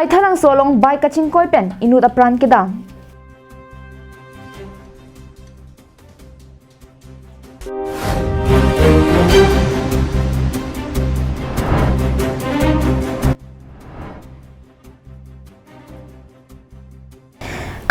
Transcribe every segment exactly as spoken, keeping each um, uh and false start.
Baithalangso along bike kachingkoi pen inut apran kedam.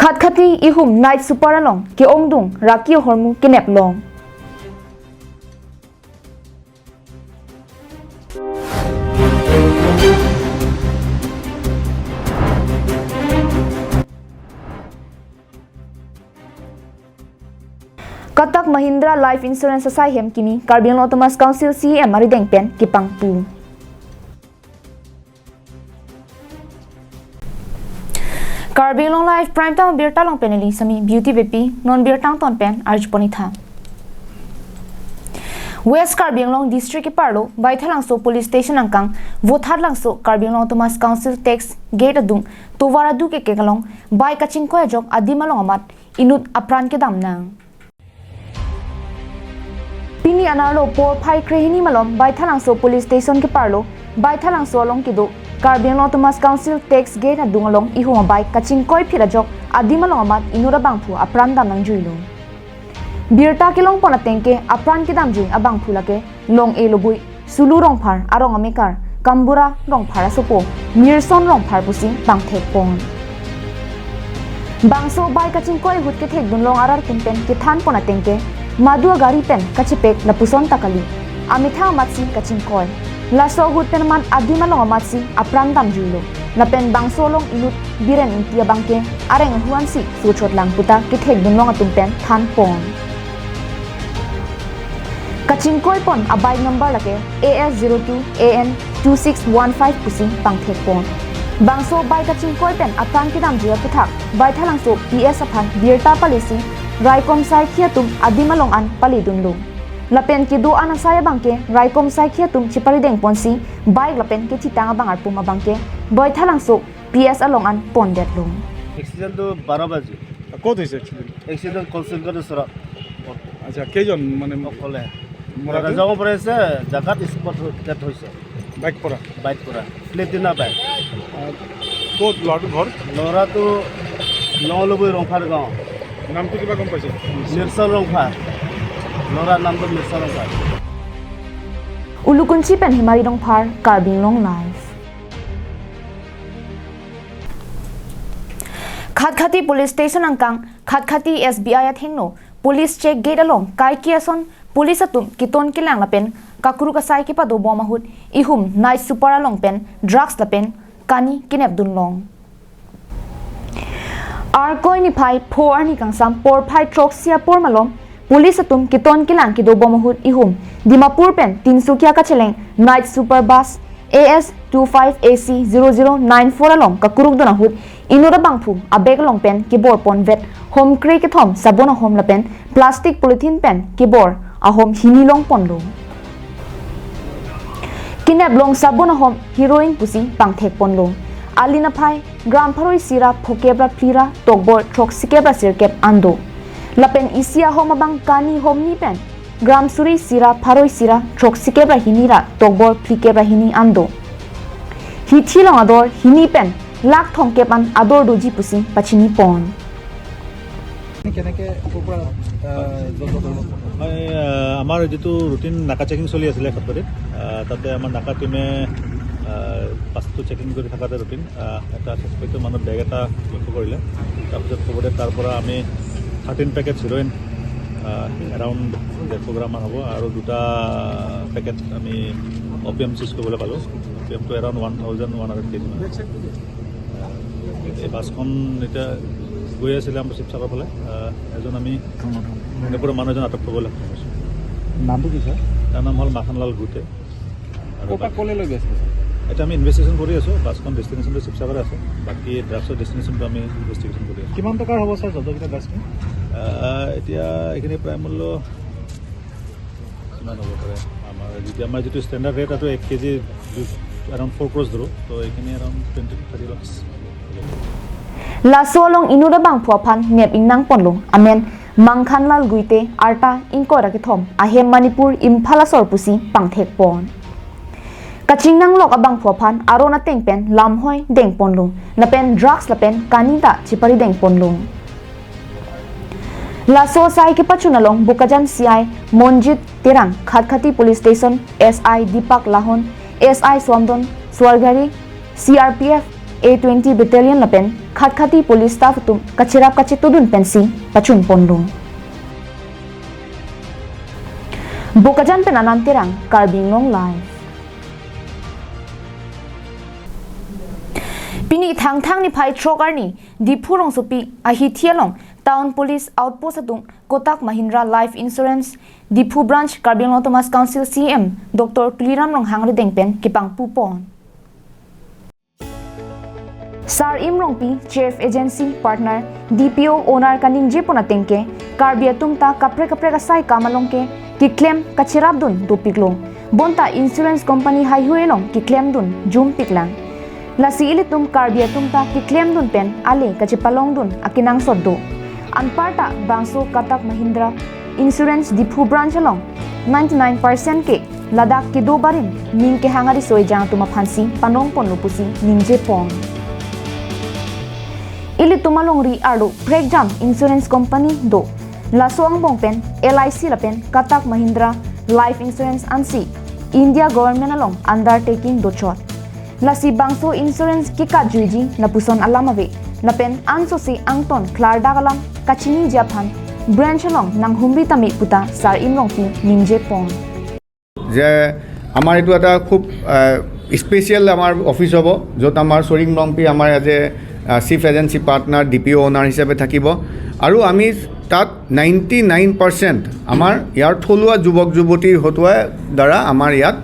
Khatkhati ihum night super along ke-ongdung raki ahormu kenep long. Kotak Mahindra Life Insurance asai hem kimi Karbi Anglong Autonomous Council C E M arideng pen kepangpu. Karbi Anglong Live Prime Time birta along pen neli Sami Beauty Beypi, non birta angton pen arjupon-itha. West Karbi Anglong District keparlo Baithalangso Police Station angkang Vothatlangso Karbi Anglong Autonomous Council Tax Gate adung tovar aduk kekek along bike kachingkoi ajok adim along amat inut apran kedam nang. Pini anerlo porphai krehini malom Baithalangso Police Station keparlo Baithalangso along kedo Karbi Anglong Autonomous Council Tax Gate adung along ihum abike kachingkoi phit ajok adim along amat inut abangphu apran dam nangjuilo. Birta kelongpon ateng ke apran kedamjui abangphu lake Long-e Lobui, Sulu Rongphar arong amekar, Kambura Rongphar asopo, Mirson Rongphar pusi pangthekpon. Bangso bike kachingkoi ahut kethekdun long arat atum pen kethanpon ateng ke, madu agari pen kachepek lapuson ta kali. Amethang amatsi kachingkoi. Laso ahut pen amat adim along amatsi apran damjuilo. Lapen bangso along inut Biren Ingti abangke areng ahuansi suchot lang puta kethekdun long atum pen thanpon. Kachingkoipon abike number lake A S zero two A N two six one five pusi pangthekpon. Bangso bike kachingkoi pen apran kedamjui aputhak Baithalangso P S aphan birta palisi raikom saikhi atum adim along an paledunlo. Lapen kedo-an asai abangke raikom saikhi atum cheparidengponsi bike lapen kethitang abang arpum abangke Baithalangso P S along an pondetlo. এক্সিডেণ্টটো বাৰ বাজি। ক'ত হৈছে accident? Accident কলচিংকৰ ওচৰত। আচ্ছা, কেইজন মানে? অকলে। মৰাটো? ৰাজাগাঁও পৰা আহিছে, জাগাত স্পট ডেথ হৈছে। বাইক পৰা? বাইক পৰা। প্লেটিনা বাইক। আহ, ক'ত ল'ৰাটো ঘৰ? ল'ৰাটো লংলবৈ ৰংফাৰ গাঁও। নামটো কিবা গম পাইছে? মিৰ্চল ৰংফাৰ। ল'ৰাৰ নামটো মিৰ্চল Rongphar. Ulukunchi pen Himari Rongphar, Karbi Anglong Live. Khatkhati Police Station angkang, Khatkhati S B I athengno, Police Check Gate along, kaike ason, Police atum keton kelang lapen, kakruk asai kepadobom ahut, ihum night super along pen, drugs lapen, kani kenepdun long. Arkoi niphai pho arni kangsam porphai throksi apor malom, Police atum keton kelang kedobom ahut ihum Dimapur pen Tinsukia kacheleng night super bus A S two five A C zero zero nine four along kakrukdun ahut inut abangphu abag along pen keborponvet homkre kethom sabon ahom lapen plastic polythene pen kebor ahom hini longponlo. Kenep long sabon ahom heroin pusi pangthekponlo. Alin aphai gram pharo isi ra phokep ra phli ra tokbor throksikep ra sirkep an do. Lapen isi ahom abang kani homni pen gram suri isi ra pharo isi ra throksikep ra hini ra tokbor phlikep ra hini an do. Hithi long ador hini pen lakh thomkep an ador doji pusi pachinipon. কেনেকে ক'ৰ পৰা, আহ, জব্দ কৰিব? মই, আহ, আমাৰ যিটো ৰুটিন নাকা চেকিং চলি আছিলে সত্তৰিত, আহ, তাতে আমাৰ নাকা টিমে, আহ, পাছটো চেকিং কৰি থাকাতে ৰুটিন, আহ, এটা ছাছপেক্টেড মানুহ বেগ এটা লক্ষ্য কৰিলে। তাৰপিছত খবৰতে তাৰ পৰা আমি থাৰ্টিন পেকেট হিৰইন, আহ, এৰাউণ্ড ডেৰশ গ্ৰামমান হ'ব আৰু দুটা পেকেট আমি অপিয়াম চিজ কৰিবলৈ পালোঁ। অপিয়ামটো around one thousand one hundred KG মান। এই বাছখন এতিয়া গৈ আছিলে আমাৰ শিৱসাগৰ ফালে। আহ, এজন আমি এনেকুৱা মানুহ এজন আটক কৰিবলৈ সক্ষম হৈছোঁ। নামটো কি, ছাৰ? তাৰ নাম হ'ল মাখনলাল গুটে। আৰু ক'ৰ পৰা বাকী ক'লৈ লৈ গৈ আছিলে, ছাৰ? এতিয়া আমি ইনভেষ্টিগেশ্যন কৰি আছোঁ। বাছখন ডেষ্টিনেশ্যনটো শিৱসাগৰে আছে, বাকী ড্ৰাগছৰ ডেষ্টিনেশ্যনটো আমি ইনভেষ্টিগেশ্যন কৰি আছোঁ। কিমান টকাৰ হ'ব, ছাৰ, জব্দকৃত ড্ৰাগছখিনি? আহ, এতিয়া এইখিনি প্ৰায় মূল্য কিমান হ'ব পাৰে? আমাৰ যিটো, আমাৰ যিটো ষ্টেণ্ডাৰ্ড ৰেট, এইটো এক কেজি এৰাউণ্ড ফ'ৰ ক্ৰ'ৰ্ছ ধৰোঁ, তো এইখিনি around twenty two thirty lakhs. Laso along inut abangphu aphan nep ingnangponlo, amen Mangkhanlal Guite arta ingkoi ra kethom ahem Manipur Imphal asor pusi pangthekpon. Kachingnanglok abangphu aphan aron ateng pen lamhoi dengponlo, lapen drugs lapen kani ta chipari dengponlo. Laso asai kepachun along Bokajan C I Monjit Terang, Khatkhati Police Station S I Deepak Lahon, S I Swamdon Swargari, C R P F A twenty Battalion lapen Khatkhati Police Staff atum kacherap kachetudun pensi pachunponlo. Bokajan pen Anand Terang, Karbi Anglong Live. Pini Thangthang niphai throk arni, Diphu rongsopi ahithi along Town Police Outpost atum Kotak Mahindra Life Insurance Diphu Branch Karbi Anglong Autonomous Council C E M Doctor Tuliram Ronghang arideng pen kepangpupon. Sar-im Rongpi, Chief Agency Partner, D P O Owner kaningjepon ateng ke, Karbi atum ta kaprek kaprek asai kam along ke keklem kacherapdun dopiklo. Bonta insurance company haihui along keklemdun jumpiklang. Lasi ilitum Karbi atum ta keklemdun pen ale kachepalongdun akenangsot do. Anparta bangso Kotak Mahindra Insurance Diphu Branch along ninety-nine percent ke ladak kedo barim ning kehang ariso ejang atum aphansi panongponlo pusi ningjepon. Ilitum alongri arlo prekjam insurance company do. Laso angbong pen L I C lapen Kotak Mahindra Life Insurance ansi India Government along undertaking dochot. Lasi bangso insurance kekatjuiji lapuson alam ave. Lapen ansose angton klardak alam kachiniji aphan branch along nanghumri tame puta Sar-im Rongpi ningjepon. যে আমাৰ এইটো এটা খুব, আহ, স্পেচিয়েল আমাৰ অফিচ হ'ব, য'ত আমাৰ চৰিম ৰংপি আমাৰ as a, uh, chief agency partner, D P O' owner হিচাপে থাকিব। আৰু আমি তাত নাইণ্টি নাইন পাৰ্চেণ্ট আমাৰ ইয়াৰ থলুৱা যুৱক যুৱতীৰ হতুৱাই দ্বাৰা আমাৰ ইয়াত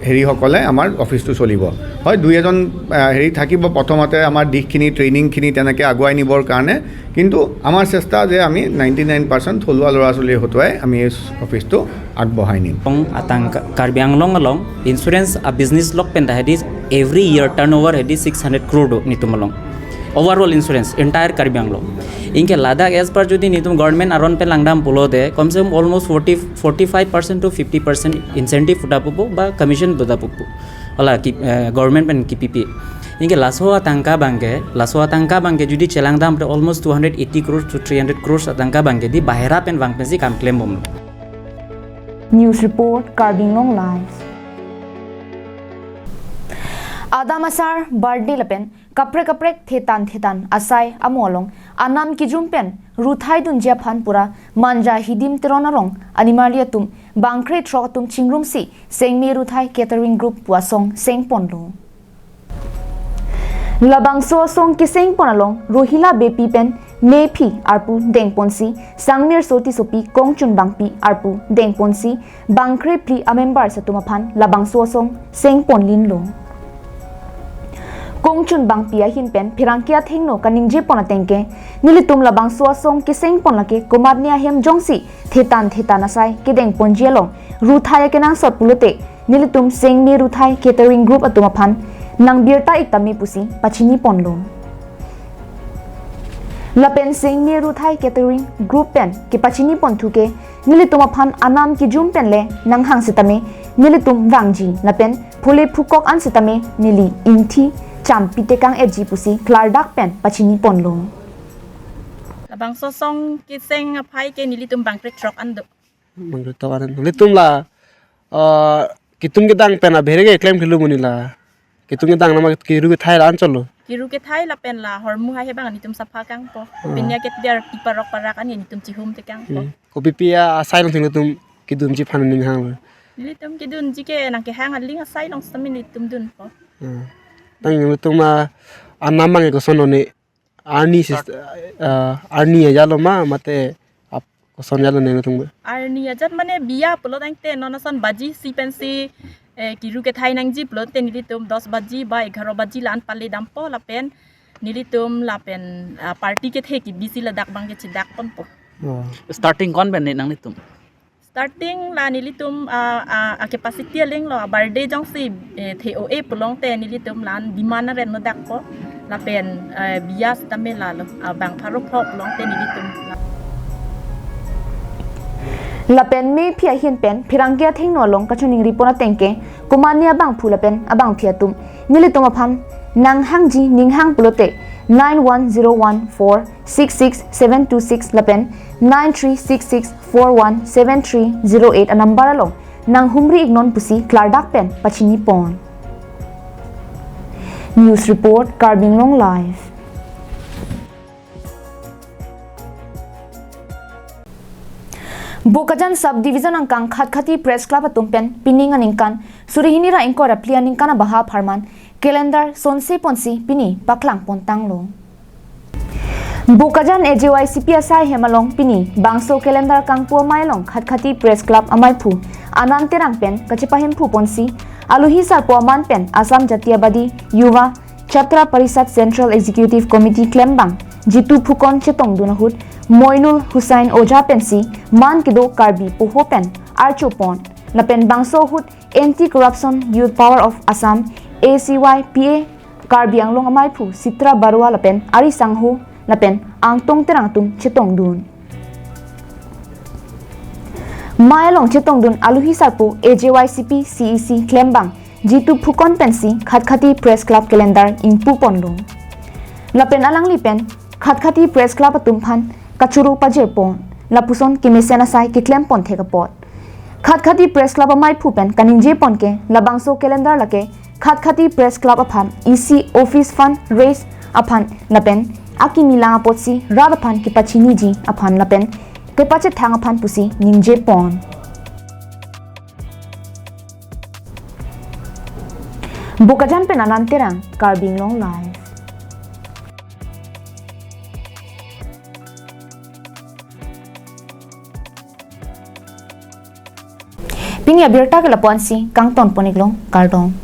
হেৰিসকলে আমাৰ অফিচটো চলিব। হয়, দুই এজন, আহ, হেৰি থাকিব প্ৰথমতে আমাৰ দিশখিনি, ট্ৰেইনিংখিনি তেনেকৈ আগুৱাই নিবৰ কাৰণে, কিন্তু আমাৰ চেষ্টা যে আমি নাইণ্টি নাইন পাৰ্চেণ্ট থলুৱা ল'ৰা ছোৱালীৰ হতুৱাই আমি এই অফিচটো আগবঢ়াই নিম। Ong atang Ka-, Karbi Anglong along insurance a business lok pen ta hedi every year turnover hedi six hundred crore do netum along. Overall insurance, entire Karbi Anglong. Anke ladak as per jodi netum government aron pen langdam pulote, komse kom almost forty, forty-five percent to fifty percent incentive puta pupo ba commission puta pupo. Hala ki, eh, government pen kipipi. Anke laso atangka abangke, laso atangka abangke jodi chelangdamte almost two hundred eighty crores to three hundred crores atangka abangke di bahera pen vang pensi kam klembomlo. News report, Karbi Anglong Live. Adam asar birthday lapen kaprek kaprek thetan thetan asai amo along anam kejum pen ruthaidunji aphan pura Manja Hidim Teron arong animali atum bangkre throk atum chingrumsi Sengme Ruthai Catering Group pu asong sengponlo. Labangso asong kesengpon along Rohila Beypi pen Mephi arpu dengponsi, Sangmir Soti Sopi Kongchun Bangpi arpu dengponsi, bangkre phli a-members atum aphan labangso asong sengponlinlo. Kongchun Bangpi ahin pen pherangke athengno kaningjepon ateng ke, nelitum labangso asong kesengpon lake komatne ahem jongsi thetan thetan asai kedengponji along ruthai akenangsot pulote, nelitum Sengme Ruthai Catering Group atum aphan nangbirta ik tame pusi pachiniponlo. Lapen Sengme Ruthai Catering Group pen kepachiniponthu ke, nelitum aphan anam kejum pen le nanghang sitame nelitum vangji, lapen phule phukok an sitame neli ingthi champi tekang-etji pusi klardak pen pachiniponlo. Labangso asong keseng aphai ke nelitum bangkre throk an do. Bangkre throk an. Nelitum la, ah, kitum kedang pen abhere ke klem kilo muni la. Kitum kedang nama kiru kethai la anchotlo. Kiru kethai lapen la hormu hai hebang netum sapha kangpo. Hmm. Pinya ke der tiparok parak an netum chihum tekangpo. Hmm. Kopipi asai along si nelitum kedunji aphan ning hanglo? Nelitum kedunji ke nangkehang aling asai along sitame nelitum dunpo. Hmm. Tang nelitum, ah, anam abang koson lo ne? Arni sis-, ah, arni ajat lo ma, mate ap-, koson ajat lo ne nelitum? Arni ajat mane biya pulo tangte non ason baji si pensi, eh, kiru kethai nangji pulote nelitum dos baji ba egharo baji la-an pale dampo lapen nelitum lapen, ah, party kethe kebisi ladak abangke chedakponpo. Oh. Starting ko-an pen ne nanglitum? Starting la nelitum, ah, ah, a-capacity aling lo, birthday jongsi, eh, the-o-e pulote nelitum la-an demand arem no dakpo. Lapen, eh, biya sitame la lo, ah, bang pharo pho pulote nelitum la. Lapen mephi ahin pen pherangke athengno along kachiningri pon ateng ke, komatne abangphu lapen abangphi atum nelitum aphan nanghangji ninghang pulote nine one zero one four six six seven two six lapen nine three six six four one seven three zero eight anumber along nanghumri iknon pusi klardak pen pachini pon. News report, Karbi Anglong Live. Bokajan Subdivision angkang Khatkhati Press Club atum pen pining aningkan suri hini ra ingkoi ra phli aningkan abaha apharman calendar sonse ponsi pini paklang pontanglo. Bokajan A J Y C P asai hem along pini bangso calendar kangpu amei along Khatkhati Press Club amaiphu Anand Terang pen kachepahemphu ponsi aluhi sarpo aman pen Assam Jatiyabadi Yuva Chhatra Parishad Central Executive Committee klembang Jitu Phukon chetongdun ahut Moinul Hussain Ojha pensi man kedo Karbi poho pen archo pon lapen bangso ahut Anti Corruption Youth Power of Assam, A C Y P A, Karbi Anglong amaiphu Sitra Barua lapen ari sangho lapen Angtong Terang atum chetongdun. Mei along chetongdun aluhi sarpo A J Y C P C E C klembang Jitu Phukon pensi Khatkhati Press Club calendar ingpu ponlo. Lapen alangli pen Khatkhati Press Club atum aphan kachoro pajir pon, lapuson kemesen asai keklem pon thek apot. Khatkhati Press Club amaiphu pen kaningje pon ke labangso calendar lake Khatkhati Press Club aphan isi office fund raise aphan lapen akimi lang apotsi rat aphan kepachiniji aphan lapen kepachethang aphan pusi ningje pon. Bokajan pen Anand Terang, Karbi Anglong Live. Pini abirta ke lapu-ansi kangton pon iklo, kardom.